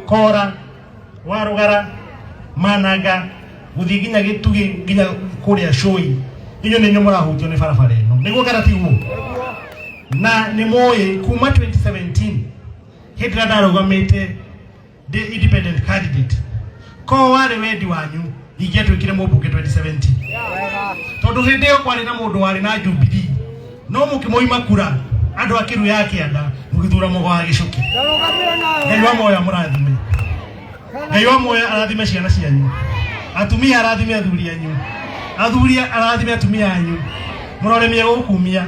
Kora, Warũgara, Mananga, gũthiĩ nginya Gĩtugĩ nginya kũrĩa Cũi, inyuĩ nĩ inyuĩ mũrahutio nĩ barabara ĩno, nĩguo kana tiguo? Na nĩ mũĩ kuma 2017 hĩndĩ ĩrĩa ndarũgamĩte ndĩ independent candidate, ko warĩ wendi wanyu ingĩatuĩkire mũmbunge 2017, tondũ hĩndĩ ĩyo kwarĩ na mũndũ warĩ na Jubilee, no mũkĩmũima kura andũ a Kĩru ya Kĩanda, mũgĩthura Mũgo wa Gĩcũkĩ. Ngai wa muoyo amũrathime. Ngai wa muoyo arathime ciana cianyu, atumia arathime athuri anyu, athuri arathime atumia anyu, mũroremie gũkumia,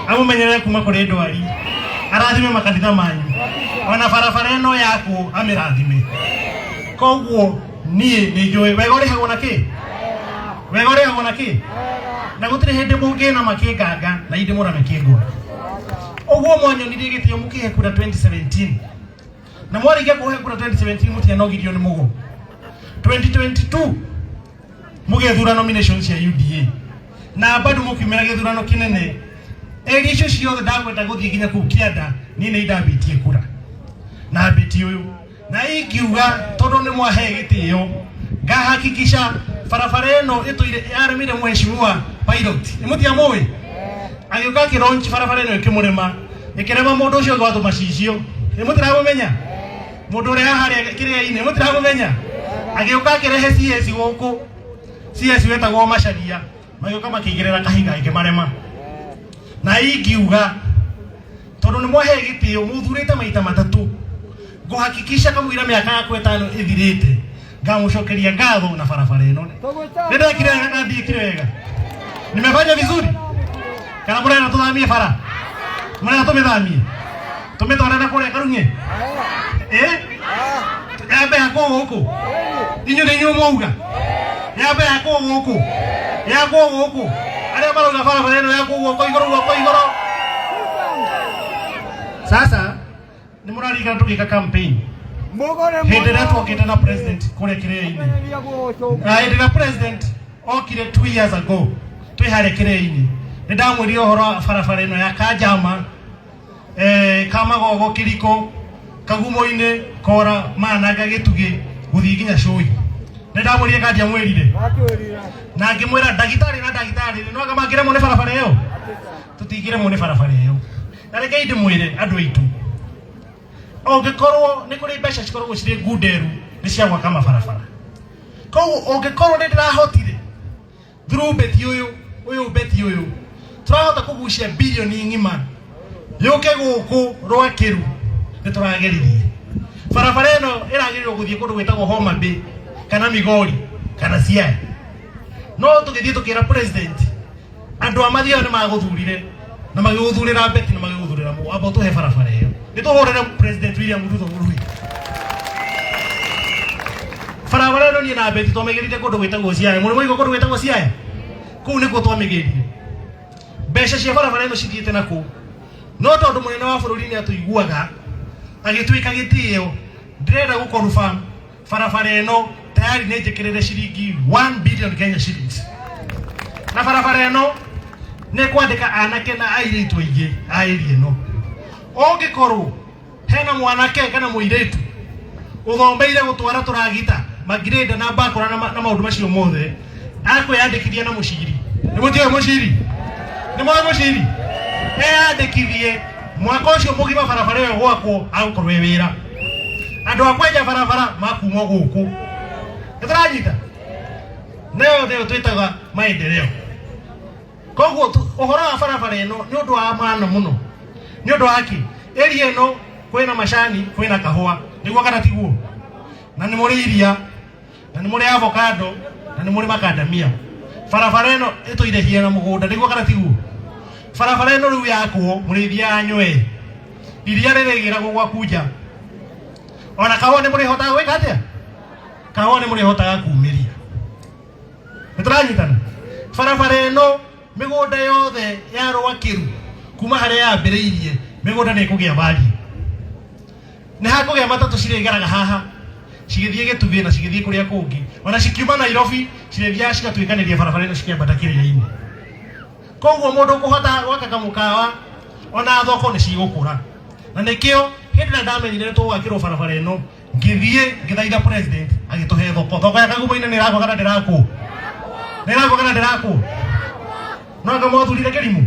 amũmenyerere kuma kũrĩ ndwari, arathime makanitha manyu, ona barabara ĩno yakwo amĩrathime. Koguo niĩ nĩ njũĩ wega ũrĩhagwo na kĩ, wega ũrĩhagwo na kĩ, na gũtirĩ hĩndĩ mũngĩna makĩnganga na indĩ mũrame kĩngwa. Ũguo mwanyonirie gĩtĩo mũkĩhe kura 2017, na mwarĩkia kũhe kura 2017, mũtianogirio nĩ mũgo. 2022 mũgĩthura nomination cia UDA na bado mũkiumĩra gĩthurano kĩnene. Area icio ciothe ndagweta gũthiĩ nginya kũu kĩanda, niĩ nĩ indambĩtie kura na mbĩti ũyũ, na ingiuga tondũ nĩ mwahe gĩtĩo, ngahakikisha barabara ĩno ĩtũire yaremire. Mheshimiwa Pilot nĩ mũtiamũĩ, agĩũka akĩlaunch barabara ĩno, ĩkĩmũrema, ĩkĩrema mũndũ ũcio ũngĩ wa tũmacicio. Nĩ mũtiramũmenya mũndũ ũrĩa harĩa kĩrĩa-inĩ? Mũtiramũmenya? Agĩũka akĩrehe CS gũkũ, CS wetagwo Macharia, magĩũka makĩigĩrĩra kahinga ĩkĩmarema. Na ingiuga tondũ nĩ mwahe gĩtĩo mũthurĩte maita matatũ, ngũhakikisha kamũira mĩaka yakwa 5 ĩthirĩte ngamũcokeria ngatho na barabara ĩno. Nĩ ndekire wega kana ndiĩkire wega? Nimefanya vizuri kana mũrenda tũthamie bara? Mũrenda tũmĩthamie tũmĩtware na kũrĩa Karung'e, eh, yambe yakwo gũkũ? Inyuĩ nĩ inyuĩ mwauga yambe yakwo gũkũ, yakwo gũkũ. Arĩa marauga barabara ĩno yakwo, guoko igũrũ, guoko igũrũ. Sasa nĩ mũraririkana tũgĩka campaign hĩndĩ ĩrĩa twokĩte na president kũrĩa kĩrĩa-inĩ, na hĩndĩ ĩrĩa president okire 2 years ago twĩ harĩa kĩrĩa-inĩ, nĩ ndamwĩrire ũhoro wa barabara ĩno ya Kanjama, Kamagogo, Kĩriko, Kagumo-inĩ, Kora, Mananga, Gĩtugĩ gũthiĩ nginya Cũi. Nĩ ndamwĩrire kana ndiamwĩrire? Na ngĩmwĩra ndagĩtarĩ na ndagĩtarĩ no anga mangĩremwo nĩ barabara ĩyo, tũtingĩremwo nĩ barabara ĩyo. Na rekei ndĩmwĩre andũ aitũ, ũngĩkorwo nĩ kũrĩ mbeca cikoragwo cirĩ ngunderu nĩ cia gwaka mabarabara, koguo ũngĩkorwo nĩ ndĩrahotire through beti ũyũ ũyũ beti ũyũ tũrahota kũgucia bilioni ng'ima yũke gũkũ Rwakĩru, nĩ tũrageririe. Barabara ĩno ĩragĩrĩirwo gũthiĩ kũndũ gwĩtagwo Homa Bay kana Migori kana Siaya, no tũgĩthiĩ tũkĩra president, andũ a mathiao nĩ magũthurire na magĩgũthurĩra beti na magĩgũthurĩra mũ amba ũtũhe barabara ĩyo. Nĩ tũhũrĩre President William Ruto mũrui. Barabara ĩno niĩ na beti twamĩgĩrire kũndũ gwĩtagwo Siaya. Mũrĩ mwaigua kũndũ gwĩtagwo Siaya? Kũu nĩkuo twamĩgĩrire. Mbeca cia barabara ĩno cithiĩte na kũu, no tondũ mũnene wa bũrũri nĩ atũiguaga agĩtwĩka gĩtĩo, ndĩrenda gũkonfirm barabara ĩno tayari nĩ njĩkĩrĩre ciringi 1 billion Kenya shillings, na barabara ĩno nĩ kwandĩka anake na airĩtu aingĩ a area ĩno. Ũngĩkorwo hena mwanake kana mũirĩtu ũthomeire gũtwara tũragita, magirĩnda na mbakũra na maũndũ macio mothe, akwĩyandĩkithia na mũciri. Nĩ mũtiũĩ mũciri? Nĩ moĩ mũciri? Eyandĩkithie mwaka ũcio mũgima barabara ĩyo gwakwo, agũkorwo ĩ wĩra. Andũ a kwenja barabara makumwo gũkũ. Nĩ tũranyita nayo nĩyo twĩtaga maendeleo. Koguo ũhoro wa barabara ĩno nĩ ũndũ wa maana mũno. Nĩ ũndũ wa kĩ? Area ĩno kwĩna macani, kwĩna kahũa, nĩguo kana tiguo? Na nĩ mũrĩ iria, na nĩ mũrĩ avocado, na nĩ mũrĩ makandamia. Barabara ĩno ĩtũire hia na mũgũnda, nĩguo kana tiguo? Barabara ĩno rĩu yakwo, mũrĩthiaga nywee, iria rĩrĩgĩragwo gwaku nja, ona kahũa nĩ mũrĩhotaga gwĩka atĩa? Kahũa nĩ mũrĩhotaga kumĩria. Nĩ tũranyitana? Barabara ĩno, mĩgũnda yothe ya Rwakĩru kuma harĩa yambĩrĩirie, mĩgũnda nĩ ĩkũgĩa value. Nĩ hakũgĩa matatũ cirĩgeraga haha cigĩthiĩ Gĩtugĩ na cigĩthiĩ kũrĩa kũngĩ, ona cikiuma Nairobi cirĩthiaga cigatuĩkanĩria barabara ĩno cikĩambata kĩrĩa-inĩ. Koguo mũndũ ũkũhota gwaka kamũkawa, ona thoko nĩ cigũkũra, na nĩkĩo Hĩndĩ ĩrĩa ndamenyire nĩ tũgwakĩrwo barabara ĩno, ngĩthiĩ ngĩthaitha president agĩtũhe thoko. Thoko ya Kagumo-inĩ nĩ ĩrakwo kana ndĩrakwo? Nĩ ĩrakwo kana ndĩrakwo? No anga mwathurire kĩrimũ?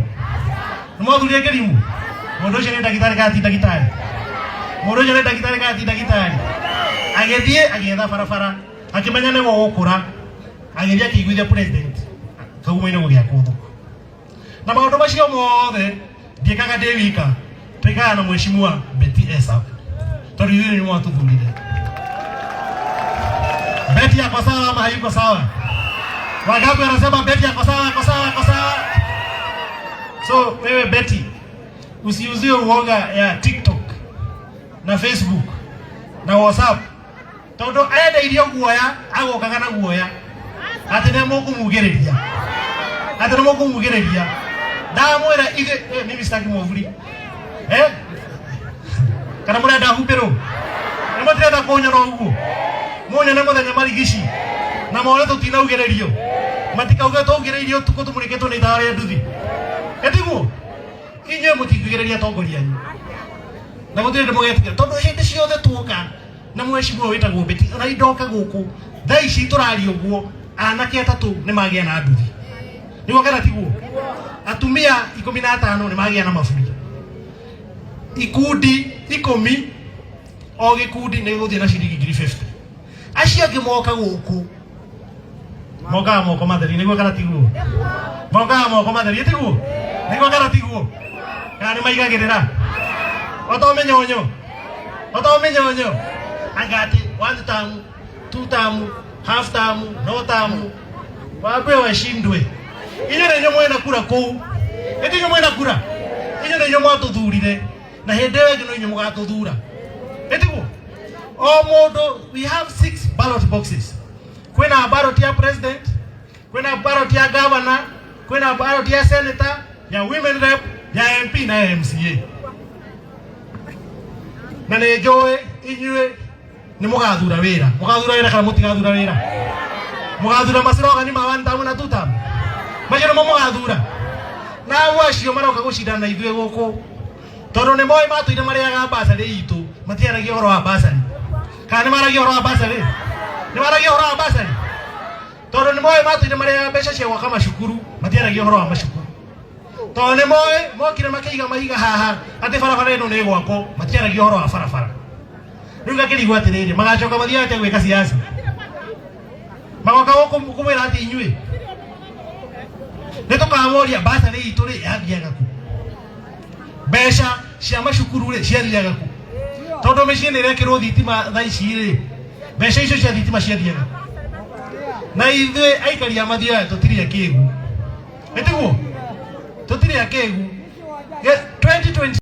Nĩ mwathurire kĩrimũ? Mũndũ ũcio nĩ ndagĩtarĩ kana ti ndagĩtarĩ? Mũndũ ũcio nĩ ndagĩtarĩ kana ti ndagĩtarĩ? Agĩthiĩ agĩetha barabara, akĩmenya nĩ gũgũkũra, agĩthiĩ akĩiguithia president Kagumo-inĩ gũgĩakwo thoko. Na maũndũ macio mothe ndiĩkaga ndĩ wika, twĩkaga na mheshimiwa Betty Esau, tondũ ithuĩ nĩ mwatũthurire. Betty ako sawa ama hayuko sawa? Wangapi wanasema Betty ako sawa, ako sawa, ako sawa? So wewe Betty, usiuzie uoga ya TikTok na Facebook na WhatsApp, tondu endeirio guoya agokaga na guoya atä nä må kå mugä rä ria, atä nä må kå mugä rä ria. Ndamwä ra ithuä, mimi sitaki mwavuli, eh? Kana må renda humbä rwo? Nä må tirenda kå nyona å guo? Munyone må thenya marigici na more tå tinaugä rä rio, matikauge twaugä rä irio tukå tå må rä kä two nä itawa rä a nduthi. Ĩtiguo inyuĩ mũtingĩgereria atongoria anyu na gũtirĩ ndĩ mũgetigĩra, tondũ hĩndĩ ciothe tuoka na mheshimiwa wĩtagwo Betty, ona indoka gũkũ thaa ici tũraria ũguo, anake atatũ nĩ magĩa na nduthi, nĩguo kana tiguo? Atumia 15 nĩ magĩa na maburi. Ikundi 10, o gĩkundi nĩ gũthiĩ na ciringi 50,000. Acio angĩ moka gũkũ mokaga moko matheri, nĩguo kana tiguo? Mokaga moko matheri, tiguo? Nĩguo kana tiguo? Kana nĩ maigagĩrĩra o to mĩnyonyo, o to mĩnyonyo? Anga atĩ one term, two term, half term, no term, waambiwe washindwe. Inyuĩ nĩ inyuĩ mwĩna kura kũu, ĩndĩ inyuĩ mwĩna kura, inyuĩ nĩ inyuĩ mwatũthurire, na hĩndĩ ĩyo ĩngĩ no inyuĩ mũgatũthura, ĩtiguo? O mũndũ, we have six ballot boxes. Kwĩna ballot ya president, kwĩna ballot ya governor, kwĩna ballot ya senator, ya women rep, ya MP na ya MCA. Na nĩ njũĩ inyuĩ nĩ mũgathura wĩra. Mũgathura wĩra kana mũtigathura wĩra? Mũgathura macirogani ma one term na two term, macio nĩmo mũgathura. Na abo acio maroka gũcindana na ithuĩ gũkũ, tondũ nĩ moĩ matũire marĩaga basarĩ itũ, matiaragia ũhoro wa basarĩ. Kana nĩ maragia ũhoro wa basarĩ? Nĩ maragia ũhoro wa basarĩ? Tondũ nĩ moĩ matũire marĩaga mbeca cia gwaka macukuru, matiaragia ũhoro wa macukuru. Tondũ nĩ moĩ mokire makĩiga mahiga haha atĩ barabara ĩno nĩ ĩgwakwo, matiaragia ũhoro wa barabara. Rĩu ngakĩrigwo atĩrĩrĩ, magacoka mathiaga atĩa gwĩka siasa? Magoka gũkũ kũmwĩra atĩ inyuĩ nĩ tũkamoria basarĩ itũ rĩ yathiaga kũ, mbeca cia macukuru rĩ ciathiaga kũ, tondũ mĩciĩ nĩ ĩrekĩrwo thitima thaa ici rĩ, mbeca icio cia thitima ciathiaga kũ? Na ithuĩ aikari a Mathioya tũtirĩ akĩgu, ĩtiguo? Tũtirĩ akĩgu. 2020.